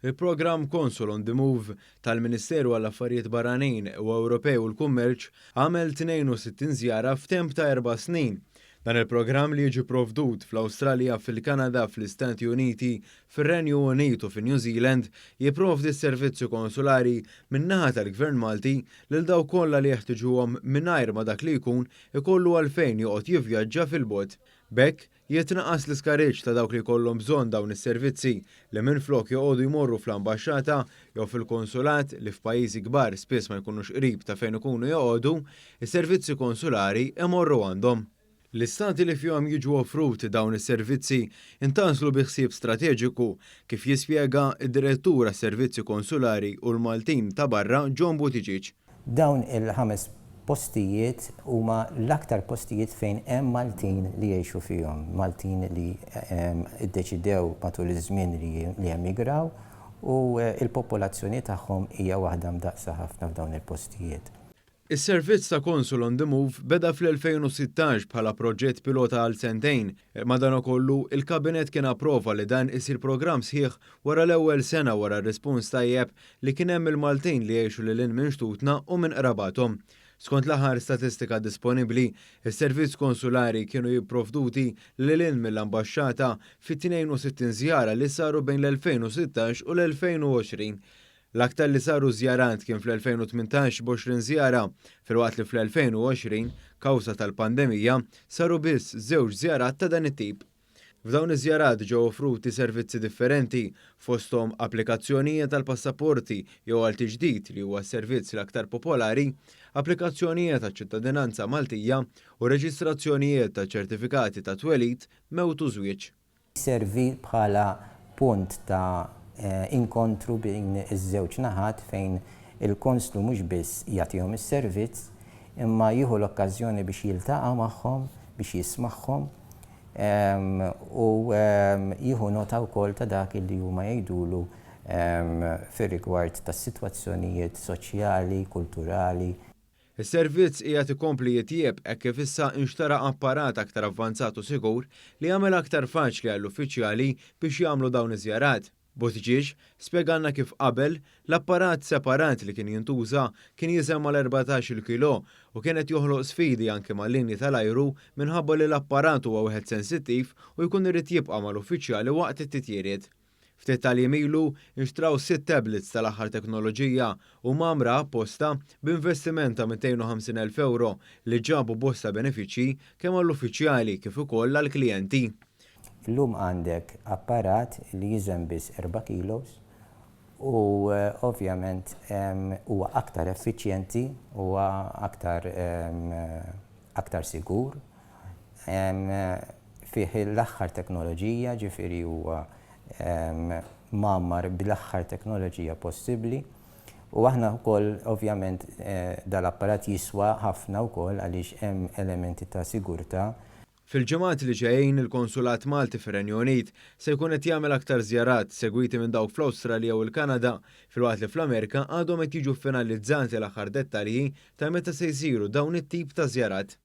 Il-programm Consul on the Move tal-Ministeru għall-Affarijiet Barranin u Ewropej u l-Kummerċ għamel 62 żjara f'temp ta' 4 snin. Dan il-programm, li jiġi provdut fl-Awstralja, fil-Kanada, fl-Istati Uniti, fir-Renju Unit u fin-New Zealand, jipprovdi s-servizzi konsulari min-naħa tal-Gvern Malti lil dawk kollha li jeħtiġuhom mingħajr ma dak li jkun ikollu għalfejn joqgħod jivvjaġġa fil-bogħod. B'hekk jitnaqqas l-iskariġġ ta' dawk li jkollhom bżonn dawn is-servizzi, li minflok joqogħdu jmorru fl-ambaxxata jew fil-konsulat, li f'pajjiżi kbar spiss ma jkunux qrib ta' fejn ikunu joqogħdu, is-servizzi konsulari imorru għandhom. L-istati li fihom jiġu offruti dawn is-servizzi intgħażlu bi ħsieb strateġiku, kif jispjega id-direttur għas-servizzi konsulari u l-Maltin ta' barra, John Buttigieg. Dawn il-ħames postijiet huma l-aktar postijiet fejn hemm Maltin li jgħixu fihom, Maltin li iddeċidew matul iż-żmien li emigraw u il-popolazzjoni tagħhom hija waħda mdaqsa ħafna f'dawn il-postijiet. Is-servizz ta' Consul on the Move beda fl-2016 bħala proġett pilota għal sentejn. Madanakollu, il-kabinet kien approva li dan isir programm sħiħ wara l-ewwel sena, wara r-rispons tajjeb li kien hemm il-Maltin li jgħixu lil minn xtutna u minn qrabathom. Skont l-aħħar statistika disponibbli, is-servizz konsulari kienu jipprovduti lil mill-ambaxxata fit-62 żjara li saru bejn l-2016 u l-2020. L-aktar li saru żjarat kien fl-2018 b'20 żjara, filwaqt li fl-2020, kawża tal-pandemija, saru biss żewġ żjarat ta' dan it-tip. F'dawn iż-żjarat ġew offruti servizzi differenti, fosthom applikazzjonijiet tal-passaporti jew għal tiġdid, li huwa servizz l-aktar popolari, applikazzjonijiet ta' ċittadinanza Maltija u reġistrazzjonijiet ta' ċertifikati ta' twelid, mewt u żwieġ. Servi bħala punt ta' inkontru bejn iż-żewġ naħat, fejn il-konslu mhux biss jagħtihom is-servizz imma jieħu l-okkażjoni biex jiltaqa' magħhom, biex jismagħhom u jieħu nota wkoll ta' dak li huma jgħidulu fir-rigward tas-sitwazzjonijiet soċjali, kulturali. Is-servizz qiegħed ikompli jitjieb hekk kif issa inxtara apparat aktar avvanzat u sigur li jagħmel aktar faċli għall-uffiċjali biex jagħmlu dawn iż-żjarat. Buttigieg spjegalna kif qabel l-apparat separat li kien jintuża kien jiżen mal-14 kilo u kienet joħloq sfidi anke mal-linji tal-ajru, minħabba li l-apparat huwa wieħed sensittiv u jkun irid jibqa' mal-uffiċjali waqt it-titjiriet. Ftit tal-jiem ilu inxtraw sitt tablets tal-aħħar teknoloġija u mgħammra apposta b'investiment ta' 250,000 euro, li ġabu bosta benefiċċji kemm għall-uffiċjali kif ukoll għall-klijenti. Illum għandek apparat li jiżen biss 4 kilos u ovvjament huwa aktar effiċjenti, huwa aktar sigur. Fih l-aħħar teknoloġija, ġifieri huwa mgħammar bl-aħħar teknoloġija possibbli. U aħna wkoll ovvjament dal-apparat jiswa ħafna wkoll għaliex hemm elementi ta' sigurtà. Fil-ġimgħat li ġejjin, il-Konsulat Malti fir-Renju Unit se jkun qed jagħmel aktar żjarat, segwiti minn dawk fl-Awstralja u l-Kanada, filwaqt li fl-Amerika għadhom qed jiġu finalizzati l-aħħar dettalji ta' meta se jsiru dawn it-tip ta' żjarat.